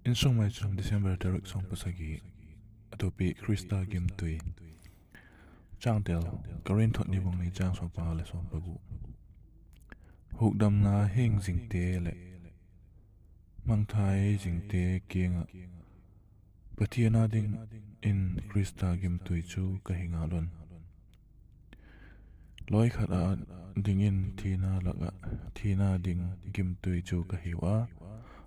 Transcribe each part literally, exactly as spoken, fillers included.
Insung Maicham, December tarik sawm pasagi. A topic: Khrista gimtui. Changtel: Korinth thot ni bung ni, chang sawm panga leh sawm paguk. Hukdamna hing zingte leh mangthai zingte kiang ah Pathian â dingin Khrista gimtui chu ka hi ngal un. Lawikhat â dingin thina lak ah thina ding gimtui chu ka hiu a,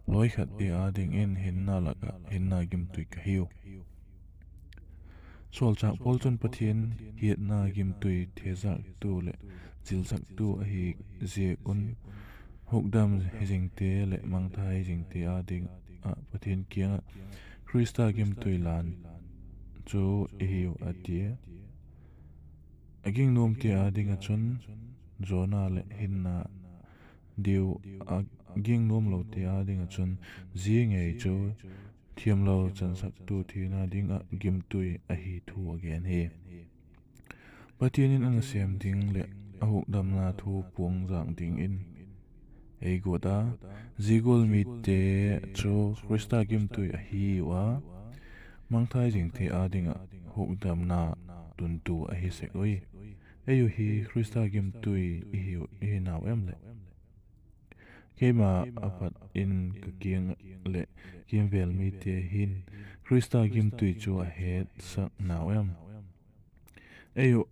lawikhatte â dingin hinna lak ah hinna gimtui ka hiu. Sawlchâk Paul chun Pathian hiatna gimtui thezâktu leh zilsaktu ahi ziak un, hukdam hi zingte leh mangthai zingte â ding ah Pathian kiang ah Khrista gimtui lan chu i hiu a tia. A gingnuamte â ding ah chun zawna leh hinna diu, a gingnuamlote â ding ah chun zia ngei chu thiamlo chansaktu thina ding ah gimtui ahi thu a gen hi. Pathian in a nasêm ding leh a hukdamna thu puangzâk dingin ei guat a, zia gual mite chu Khrista gimtui ahiu a, mangthai zingte â ding ah hukdamna tuntu ahi sek ui. Eiu hi Khrista gimtui i hiu, i hi nau em leh? Keima a pat in ka kiang leh kimvêl mite hin Khrista gimtui chu a hetsak nau em? Eiu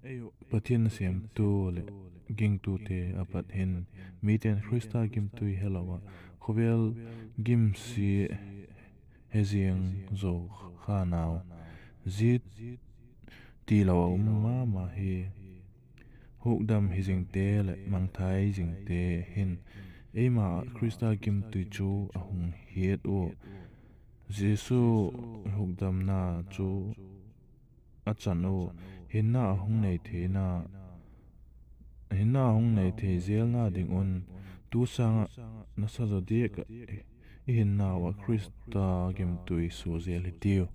Pathian nasêmtu leh gingtute a pat hin mite'n Khrista gimtui helo ah khawvel gimsia heziang zo kha nau, zia tilo a um ma ma hi. Hukdam hi zingte leh mangthai zingte hin eima ah Khrista gimtui chu a hung hiat ua, Jesu hukdamna chu a chan ua, hinna a hung nei theina, hinna a hung nei thei zelna ding un tu sâng ah nasa zaw diak ah i hinnau ah Khrista gimtui sua zel hitiu.